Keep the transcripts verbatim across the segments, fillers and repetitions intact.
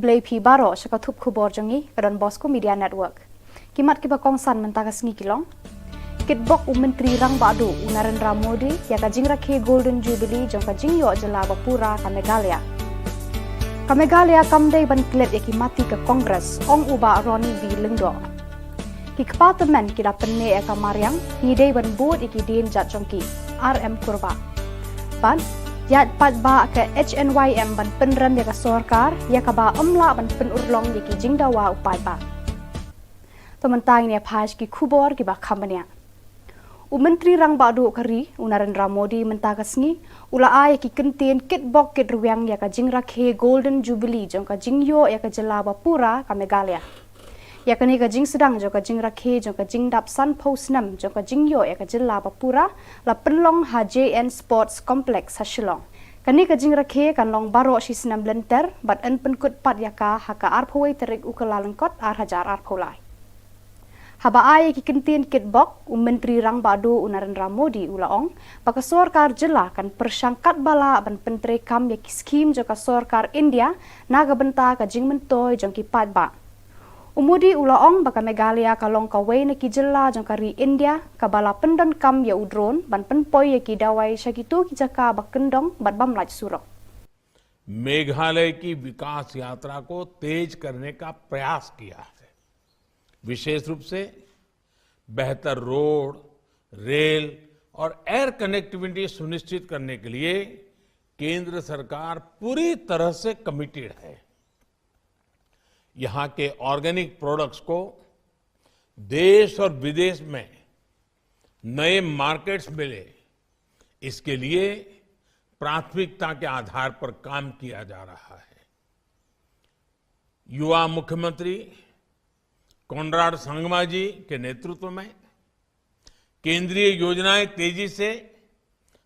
Khublei phi baroh sha ka thup khubor jong ngi ka Don Bosco Media Network. Ki mat kiba kongsan mynta ka sngi ki long: Kitbok u Myntri Rangbah Duh u Narendra Modi ïa ka jingrakhe Golden Jubilee jong ka jingïoh jylla ba pura ka Meghalaya. Ka Meghalaya kam dei ban klet ïa ki mati ka Congress, ong u Bah Ronnie V Lyngdoh. Ki kpa tymmen ki la pynneh ïa ka mariang, ngi dei ban bud ïa ki dienjat jong ki, R M Kurbah. Bad ïaid paidbah ka H N Y M ban pynrem ïa ka sorkar ïa kaba ym lah ban pynurlong ïa ki jingdawa u paidbah. To mynta ngin ïa phai sha ki khubor kiba kham bniah. U Myntri Rangbah Duh ka ri u Narendra Modi mynta ka sngi u la ai ïa ki kyntien kitbok kitrwiang ïa ka jingrakhe Golden Jubilee jong ka jingïoh ïa ka jylla ba pura ka Meghalaya. Ïa kane ka jingsdang jong ka jingrakhe jong ka jingdap sanphew snem jong ka jingïoh ïa ka jylla ba pura la pynlong ha J N Sports Complex ha Shillong. Kane ka jingrakhe kan long baroh shi snem lynter bad yn pynkut pat ïa ka ha ka arphew wei tarik u Kyllalyngkot ar hajar arphew lai. Haba ai ïa ki kyntien kitbok, u Myntri Rangbah Duh u Narendra Modi u la ong ba ka sorkar jylla kan pyrshang katba lah ban pyntreikam ïa ki skhim jong ka sorkar India na ka bynta ka jingmyntoi jong ki paidbah. U Modi u la ong ba ka Meghalaya ka long kawei na ki jylla jong ka ri India kaba la pyndonkam ïa u drone ban pynpoi ïa ki dawai sha kito ki jaka ba kyndong bad bym lait surok. मेघालय की विकास यात्रा को तेज करने का प्रयास किया है। विशेष रूप से बेहतर रोड, रेल और एयर कनेक्टिविटी सुनिश्चित करने के लिए केंद्र सरकार पूरी तरह से कमिटेड है। यहाँ के ऑर्गेनिक प्रोडक्ट्स को देश और विदेश में नए मार्केट्स मिले, इसके लिए प्राथमिकता के आधार पर काम किया जा रहा है। युवा मुख्यमंत्री कोनराड संगमा जी के नेतृत्व में केंद्रीय योजनाएं तेजी से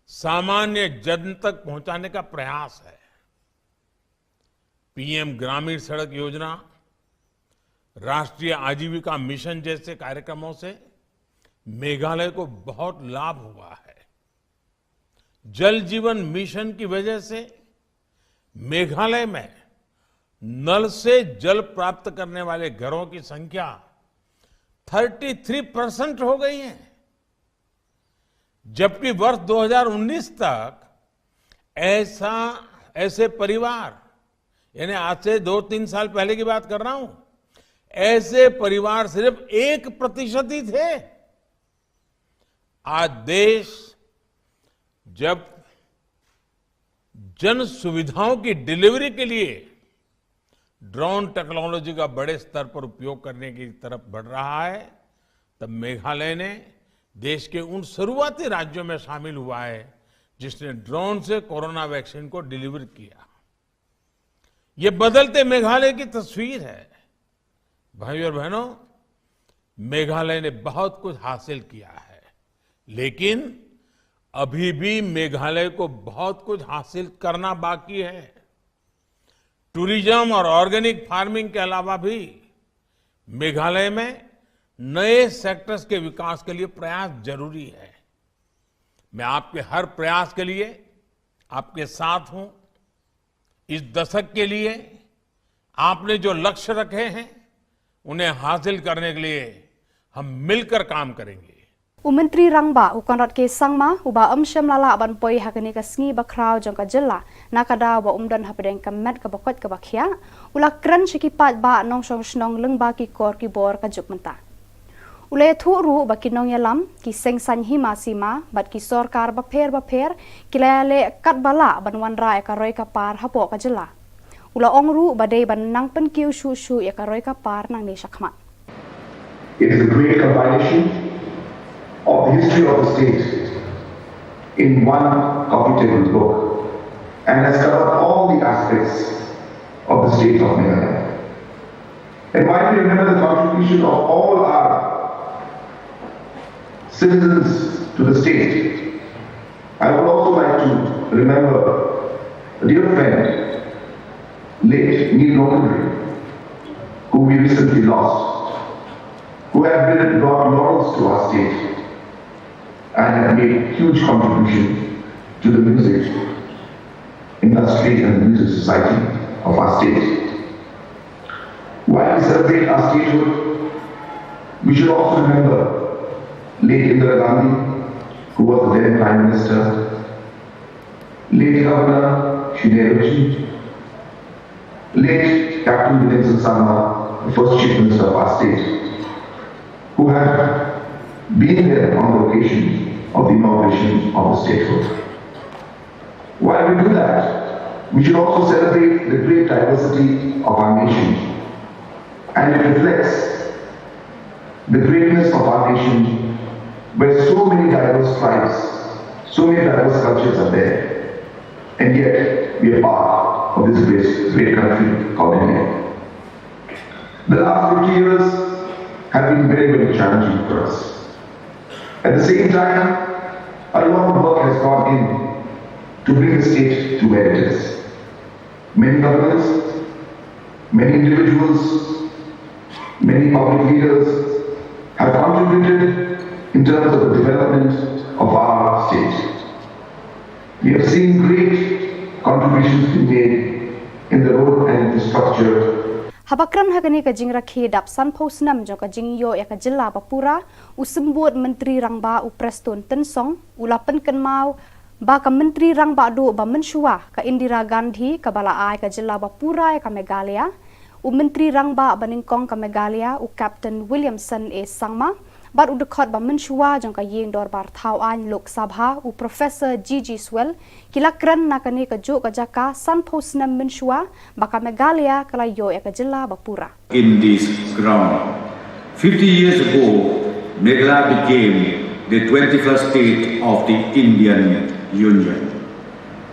सामान्य जन तक पहुंचाने का प्रयास है। पीएम ग्रामीण सड़क योजना, राष्ट्रीय आजीविका मिशन जैसे कार्यक्रमों से मेघालय को बहुत लाभ हुआ है। जल जीवन मिशन की वजह से मेघालय में नल से जल प्राप्त करने वाले घरों की संख्या थर्टी थ्री परसेंट हो गई है, जबकि वर्ष दो हज़ार उन्नीस तक ऐसा ऐसे परिवार, यानी आज से दो तीन साल पहले की बात कर रहा हूं, ऐसे परिवार सिर्फ एक प्रतिशत ही थे। आज देश जब जन सुविधाओं की डिलीवरी के लिए ड्रोन टेक्नोलॉजी का बड़े स्तर पर उपयोग करने की तरफ बढ़ रहा है, तब मेघालय ने देश के उन शुरुआती राज्यों में शामिल हुआ है जिसने ड्रोन से कोरोना वैक्सीन को डिलीवर किया। ये बदलते मेघालय की तस्वीर है। भाइयों और बहनों, मेघालय ने बहुत कुछ हासिल किया है, लेकिन अभी भी मेघालय को बहुत कुछ हासिल करना बाकी है। टूरिज्म और ऑर्गेनिक फार्मिंग के अलावा भी मेघालय में नए सेक्टर्स के विकास के लिए प्रयास जरूरी है। मैं आपके हर प्रयास के लिए आपके साथ हूं। इस दशक के लिए आपने जो लक्ष्य रखे हैं, उन्हें हासिल करने के लिए हम मिलकर काम करेंगे। U Myntri Rangbah u Conrad K Sangma, uba ym shym la lah ban poi ha kane ka sngi ba khraw jong ka jylla na ka daw ba um don hapdeng ka met kaba koit kaba khiah, u la kren sha ki paidbah nongshong shnong lyngba ki kor ki bor ka juk mynta. U la ïathuh ruh ba ki nongïalam, ki seng saiñ hima sima bad ki sorkar bapher bapher ki la ïaleh katba lah ban wanrah ïa ka roi ka par hapoh ka jylla. U la ong ruh ba dei ban nang pynkiew shuh shuh ïa ka roi ka par nangne shakhmat. It is a great compilation of the history of the state in one coffee table book and has covered all the aspects of the state of Meghalaya. And while we remember the contribution of all our citizens to the state, I would also like to remember a dear friend, late Neil Notenry, who we recently lost, who had been, brought laurels to our state and had made huge contribution to the music industry and the music society of our state. celebrate our statehood, we should also remember late Indira Gandhi, who was the then Prime Minister, late Governor Shri Nehru ji, late Captain Williamson Sangma, the first Chief Minister of our state, who had been there on the occasion of the inauguration of the statehood. While we do that, we should also celebrate the great diversity of our nation. And it reflects the greatness of our nation, where so many diverse tribes, so many diverse cultures are there. And yet, we are part of this great, great country called India. The last fifty years have been very, very challenging for us. At the same time, a lot of work has gone in to bring the state to where it is. Many governments, many individuals, many public leaders have contributed in terms of the development of our state. We have seen great contributions being made in the road and infrastructure. Haba kren ha kane ka jingrakhe dap sanphew snem jong ka jingïoh ïa ka jylla ba pura, u Symbud Myntri Rangbah u Prestone Tynsong u la pynkynmaw ba ka Myntri Rangbah duh ba mynshuwa, ka Indira Gandhi, kaba la ai ka jylla ba pura ïa ka Meghalaya, u Myntri Rangbah ba nyngkong ka Meghalaya, u Captain Williamson A Sangma, bad u dkhot ba mynshuwa jong ka Ïing Dorbar Thaw Aiñ Lok Sabha, u Professor G G Swell, ki la kren na kane kajuh ka jaka sanphew snem mynshuwa ba ka Meghalaya ka la ïoh ïa ka jylla ba pura. In this ground. Fifty years ago, Meghalaya became the twenty-first state of the Indian Union.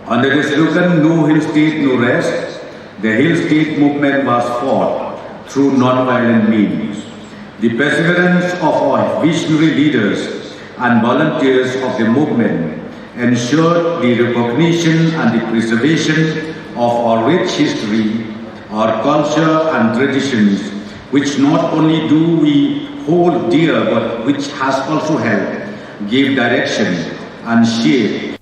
Under the slogan "No Hill State, No Rest," the Hill State movement was fought through non-violent means. The perseverance of our visionary leaders and volunteers of the movement ensured the recognition and the preservation of our rich history, our culture and traditions, which not only do we hold dear, but which has also helped give direction and shape.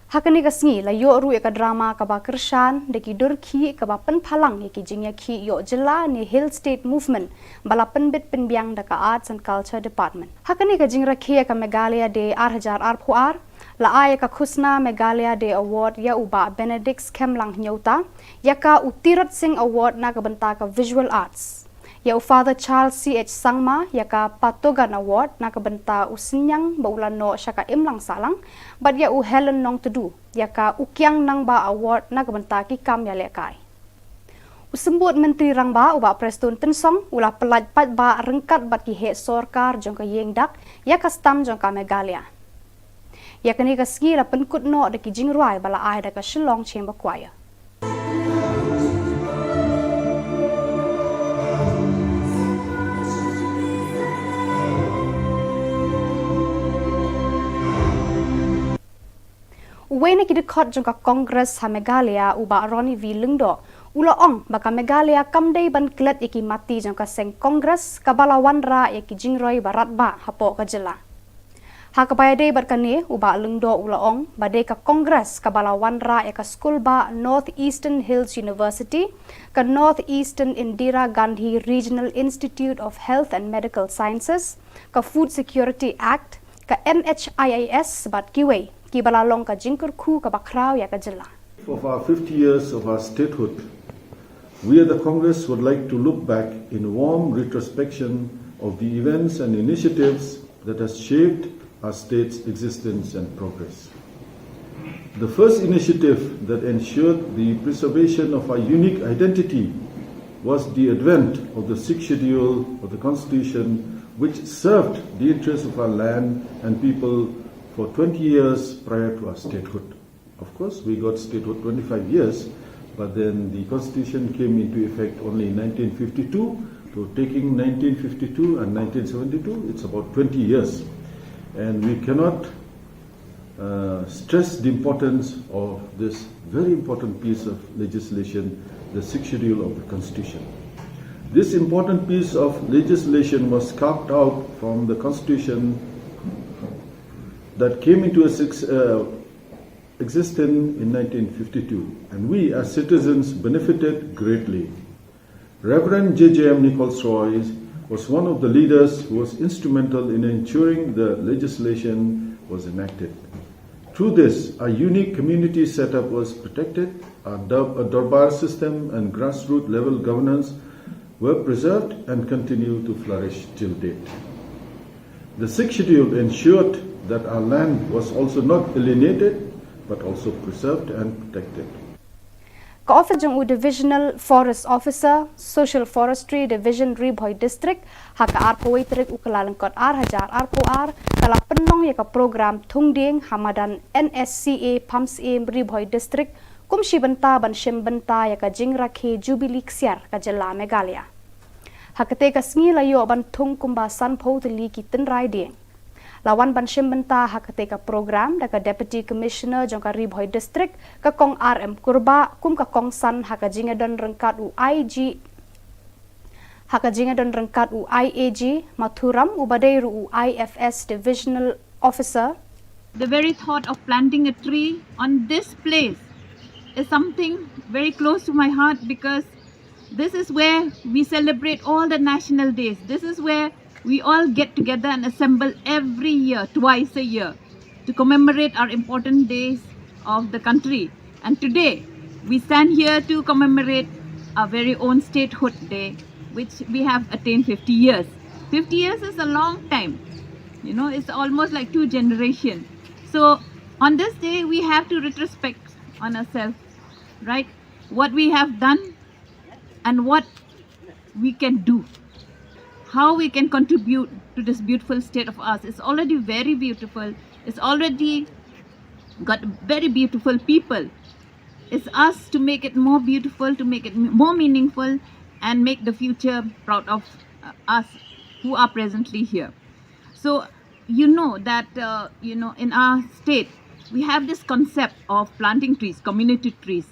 Ha kane ka sngi la ïoh ruh ïa ka drama kaba kyrshan da ki dur khih kaba pynphalang ïa ki jingïakhih ïoh jylla ne Hill State Movement ba la pynbit pynbiang da ka Arts and Culture Department. Ha kane ka jingrakhe ïa ka Meghalaya Day ar hajar arphew ar, la ai ïa ka khusna Meghalaya Day Award ïa u Bah Benedict Khemlang Hynñiewta, ïa ka u Tirot Sing Award na ka bynta ka Visual Arts, ïa u Father Charles C H Sangma ïa ka Patogan Award na ka bynta u synñiang ba u la noh sha ka imlang sahlang, bad ïa u Helen Nongtdu ïa ka U Kiang Nangbah Award na ka bynta ki kam ïalehkai. U Symbud Myntri Rangbah u Bah Prestone Tynsong u la pyllait paidbah ryngkat bad ki heh sorkar jong ka Ïing Dak ïa ka stamp jong ka Meghalaya. Ïa kane ka sngi la pynkut noh da ki jingrwai ba la ai da ka Shillong Chamber Choir. Uwei na ki dkhot jong ka Congress ha Meghalaya, u Bah Ronnie V Lyngdoh, u la ong ba ka Meghalaya kam dei ban klet ïa ki mati jong ka seng Congress kaba la wanrah ïa ki jingroi ba radbah hapoh ka jylla. Ha kaba ïadei bad kane, u Bah Lyngdoh u la ong ba dei ka Congress kaba la wanrah ïa ka skulbah North Eastern Hills University, ka North Eastern Indira Gandhi Regional Institute of Health and Medical Sciences, ka Food Security Act, ka M H I I S bad kiwei, kiba la long ka jingkyrkhu kaba khraw ïa ka jylla. Of our fifty years of our statehood, we at the Congress would like to look back in warm retrospection of the events and initiatives that has shaped our state's existence and progress. The first initiative that ensured the preservation of our unique identity was the advent of the Sixth Schedule of the Constitution, which served the interests of our land and people for twenty years prior to our statehood. Of course, we got statehood twenty-five years, but then the Constitution came into effect only in nineteen fifty-two. So, taking nineteen fifty-two and nineteen seventy-two, it's about twenty years. And we cannot uh, stress the importance of this very important piece of legislation, the Sixth Schedule of the Constitution. This important piece of legislation was carved out from the Constitution that came into a six, uh, existence in nineteen fifty-two, and we as citizens benefited greatly. Reverend J J M Nichols Roy was one of the leaders who was instrumental in ensuring the legislation was enacted. Through this, a unique community setup was protected, a, dur- a Durbar system and grassroots level governance were preserved and continue to flourish till date. The Sixth Schedule ensured that our land was also not alienated but also preserved and protected. Ka office jong u Divisional Forest Officer, Social Forestry Division, Ri Bhoi District, ha ka arphew wei tarik u Kyllalyngkot ar hajar arphew ar, ka la pynlong ïa ka program thung dieng ha madan N S C A Pamsyiem, Ri Bhoi District, kum shi bynta ban shim bynta ïa ka jingrakhe Jubilee Ksiar ka jylla Meghalaya. Ha katei ka sngi la ïoh ban thung kumba sanphew tylli ki tynrai dieng. La wan ban shim bynta ha katei ka program da ka Deputy Commissioner jong ka Ri Bhoi District, ka Kong R M Kurbah, kum ka kongsan ha ka jingïadon ryngkat u I G, ha ka jingïadon ryngkat u I A G Mathuram, uba dei ruh u I F S Divisional Officer. The very thought of planting a tree on this place is something very close to my heart, because this is where we celebrate all the national days. This is where we all get together and assemble every year, twice a year, to commemorate our important days of the country. And today, we stand here to commemorate our very own Statehood Day, which we have attained fifty years. Fifty years is a long time. You know, it's almost like two generations. So, on this day, we have to retrospect on ourselves, right? What we have done and what we can do, how we can contribute to this beautiful state of ours. It's already very beautiful. It's already got very beautiful people. It's us to make it more beautiful, to make it m- more meaningful, and make the future proud of uh, us who are presently here. So you know that uh, you know, in our state, we have this concept of planting trees, community trees,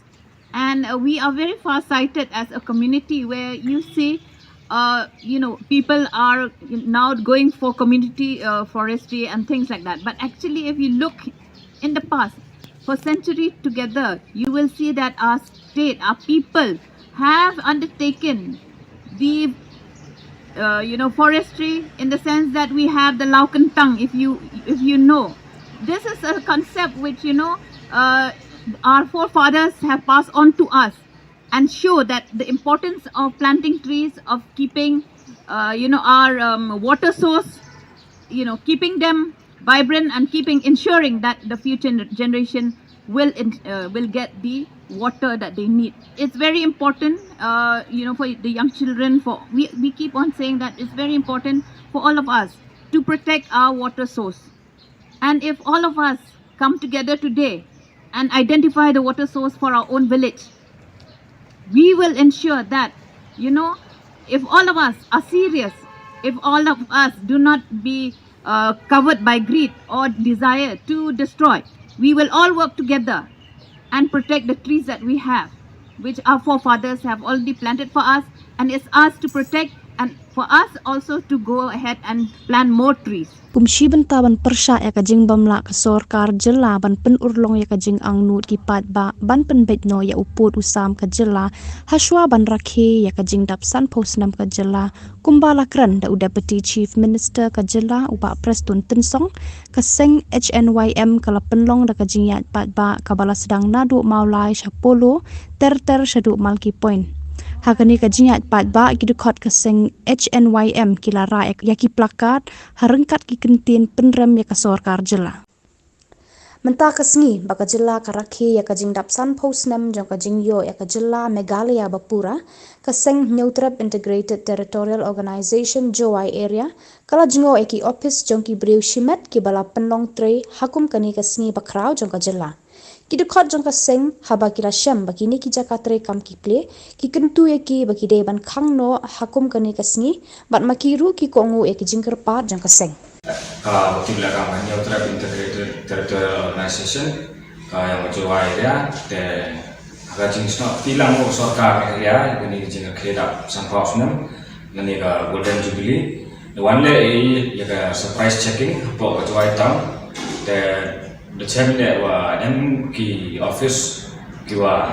and uh, we are very far sighted as a community, where you see, uh, you know, people are now going for community uh, forestry and things like that. But actually, if you look in the past, for century together, you will see that our state, our people have undertaken the uh, you know, forestry, in the sense that we have the Laukentang, if you, if you know. This is a concept which, you know, uh, our forefathers have passed on to us, and show that the importance of planting trees, of keeping uh, you know, our um, water source, you know, keeping them vibrant and keeping, ensuring that the future generation will uh, will get the water that they need. It's very important, uh, you know, for the young children. For we, we keep on saying that it's very important for all of us to protect our water source. And if all of us come together today and identify the water source for our own village, we will ensure that, you know, if all of us are serious, if all of us do not be uh, covered by greed or desire to destroy, we will all work together and protect the trees that we have, which our forefathers have already planted for us, and it's us to protect and for us also to go ahead and plant more trees. Kum shi bynta ban pyrshah ïa ka jingbymlah ka sorkar jylla ban pynurlong ïa ka jingangnud ki paidbah ban pynbeit noh ïa u pud u sam ka jylla, hashwa ban rakhe ïa ka jingdap sanphew snem ka jylla, kumba la kren da u Deputy Chief Minister ka jylla u Bah Prestone Tynsong, ka seng H N Y M ka la pynlong da ka jingïaid paidbah kaba la sdang naduh Mawlai sha Polo, ter ter shaduh Malki Point. Ha kane ka jingïaid paidbah, ki dkhot ka seng H N Y M ki la rah ïa ki plakat ha ryngkat ki kyntien pynrem ïa ka sorkar jylla. Mynta ka sngi ba ka jylla ka rakhe ïa ka jingdap sanphew snem jong ka jingïoh ïa ka jylla Meghalaya bapura, ka seng Hynñiewtrep Integrated Territorial Organization Jowai Area ka la jngoh ïa ki ophis jong ki briew shimet kiba la pynlong trei ha kum kane ka sngi bakhraw jong ka jylla. Ki dkhot jong ka seng, haba ki la shem ba kine ki jaka trei kam ki plie, ki kyntu ïa ki ba ki dei ban khang noh ha kum kane ka sngi, bad ma ki ruh ki kohnguh ïa ki jingkyrpad jong ka seng. Ka ba ki la kam ka Hynñiewtrep Integrated Territorial Organization, ka ïa ka Jowai Area, te ka jingsnoh kti lang u sorkar Meghalaya ïa kane ka jingrakhe dap sanphew snem, lane ka Golden Jubilee. Te wan leh ïa ka surprise checking hapoh ka Jowai Town. Te da chem leh wa em ki office ki wa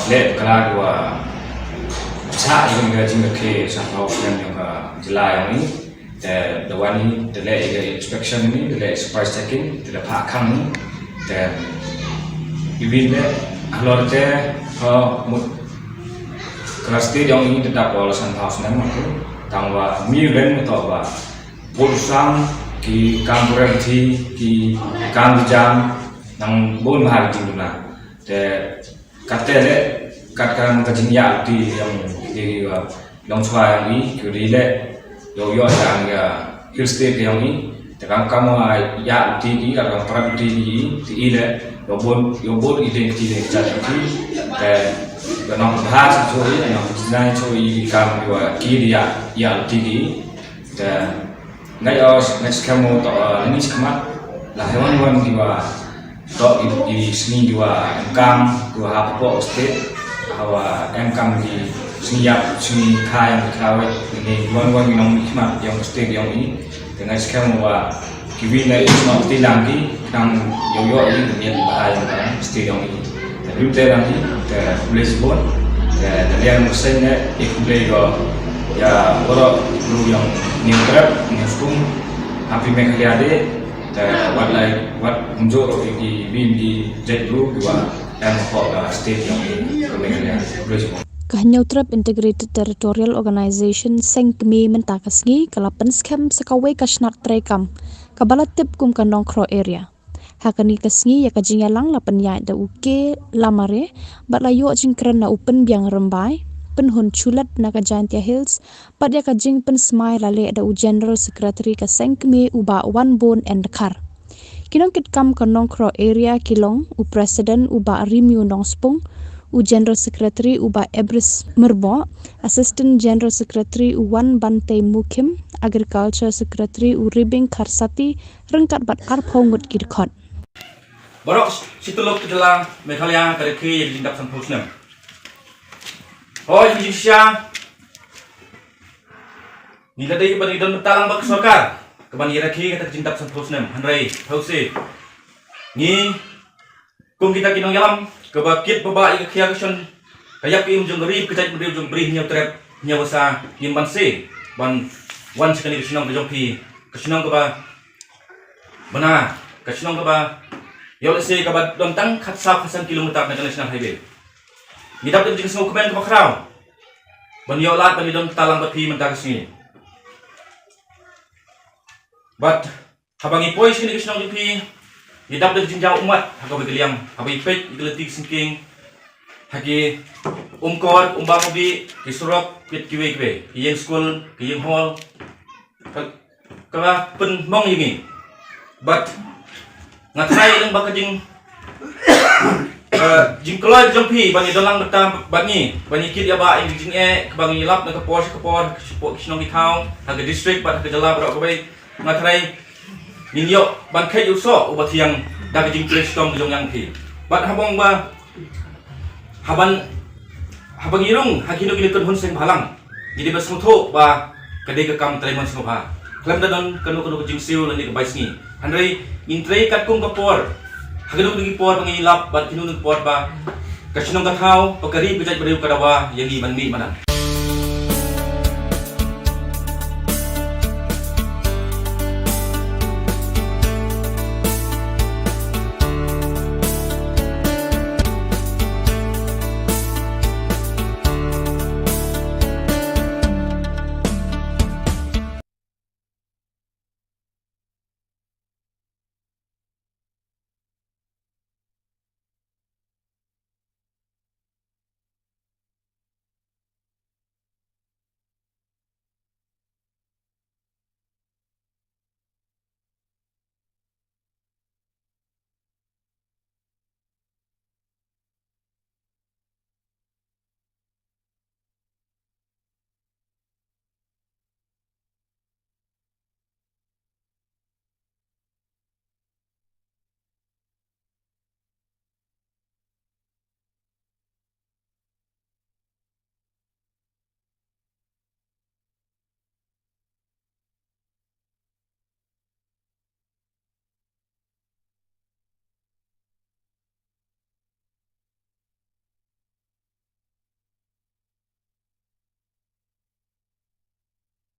leh bakla ki wa Tha ïa ka jingrakhe sanphew snem ïa ka jylla ïa ngi. Te da wan ngi te leh ïa ka inspection ngi, te leh surprise checking, te da phah khang ngi. Te i win leh halor te ha mut ka state ïa ngi te dap ïa la sanphew snem ma tu. Tang wa mi ren ma to wa bun sang ki kam pura ki ki kam ki jam nang bun mahal ki duna. Te Kate le, kat ka, ka jingïaid lynti ïong i, uh, longshuwa ïong i, ki ri le, ïoh ïoh ïa ka hill state ïong i, te kam kam, uh, ïaid lynti ki, kat kam prat lynti ki, te i le, ïoh bun, ïoh bun i lynti, lynti jat lynti, te, ka nongbha sa chu i, nongjngai chu i, kam ïoh ki ïaid, ïaid lynti ki, te, Nga ïoh, nga skhem mo to, eh, lani shakhmat la hei wan wan ki wa to i, i sngi ki wa em kam ki wa hap hapoh state, ha wa em kam ki sngi ïap, sngi kha ïong ki kha wei, ni wan wan ki nongmihkhmat ïong state ïong i. Te nga skhem mo wa ki wi na i shnong ti lang ki nang ïoh ïoh i, ni ba ïong state ïong i. Te lut te lang hi, te khublei shibun, te, te liang musen ne, i khublei ko, ïa, waroh, i kru ïong, Hynñiewtrep, Hynñiewskhem, Happy Meghalaya Day, te, wat lai, wat kumjuh, i, i, bim, i, jet bru, ki wa, em, ho, ka state ïong, i, ka Meghalaya, khublei shibun. Ka Hynñiewtrep Integrated Territorial Organization seng kmie mynta ka sngi, ka la pynskhem sa kawei ka shnat treikam, kaba la tip kum ka Nongkroh area. Ha kane ka sngi ïa ka jingïalang la pynïaid da u K Lamare, bad la ïoh jingkren na u Pynbiang Rymbai, Pynhun Shulet na ka Jaintia Hills, bad ïa ka jingpynsmai la leh da u General Secretary ka seng kmie u Bah Wanbun N Dkhar. Ki nongkitkam ka Nongkroh area ki long u President u Bah Rimiu Nongspung, u General Secretary u Bah Ebris Myrboh, Assistant General Secretary u Wanbantei Mukhim, Agriculture Secretary u Ribing Kharsati, ryngkat bad arphew ngut ki dkhot. Baroh shi tylli ka jylla Meghalaya ka rakhe ïa ka jingdap sanphew snem. Hooid, ka jingshisha ngi la dei ban ïadon bynta lang bad ka sorkar kaban ïarakhe kata ka jingdap sanphew snem, hynrei hooid se ngi kum kita ki nongïalam kaba kit ba bah ïa ka khia ka shon, ka ïap ka im jong ka ri, ka jaitbynriew jong ka ri Hynñiewtrep, Hynñiewbasa, ngim banse ban wan sha kane ka shnong ka jong phi, ka shnong kaba bna, ka shnong kaba ïoh lehse kaba don tang khatsaw khatsan kilometer na ka National Highway. Ngi dap da ka jingsngewkmen kaba khraw ban ïoh lad ban ïadon bynta lang bad phi mynta ka sngi. Bad haba ngi poi sha kane ka shnong jong phi, ngi dap da ka jingjia ummat ha kawei ka liang, haba ngi peit ïa ka lynti ka syngkien, ha ki umkor, umbam ubi, ki surok, ki, kiwei kiwei, ki ïing skul, ki ïing hall, ka, ka pynmong ïa ngi. Bad nga tharai lyngba ka jing, eh, jingkloi jong phi ban ïadon lang bynta bad ngi, ban ïakit ïabah ïa ka jingeh kaba ngi lap na ka por sha ka por, sha ka shnong ki thaw, ha ka district bad ha ka jylla baroh kawei. Nga tharai ngin ïoh ban kheit ïa u soh uba thiang da ka jingtrei shitom ka jong ngi ïa phi. Bad haba ong ba haban, haba ngi rung ha kino kino ki kynhun seng bhalang, ngi dei ban sngewthuh ba ka dei ka kam trei mon sngewbha. Khlem da don kano kano ka jingsiew lane ka bai sngi, hynrei ngin trei katkum ka por. Ha kano kano ki por ba ngi lap bad kino kano ki por ba ka shnong ka thaw bad ka ri ka jaitbynriew ka dawa ïa ngi ban mih madan.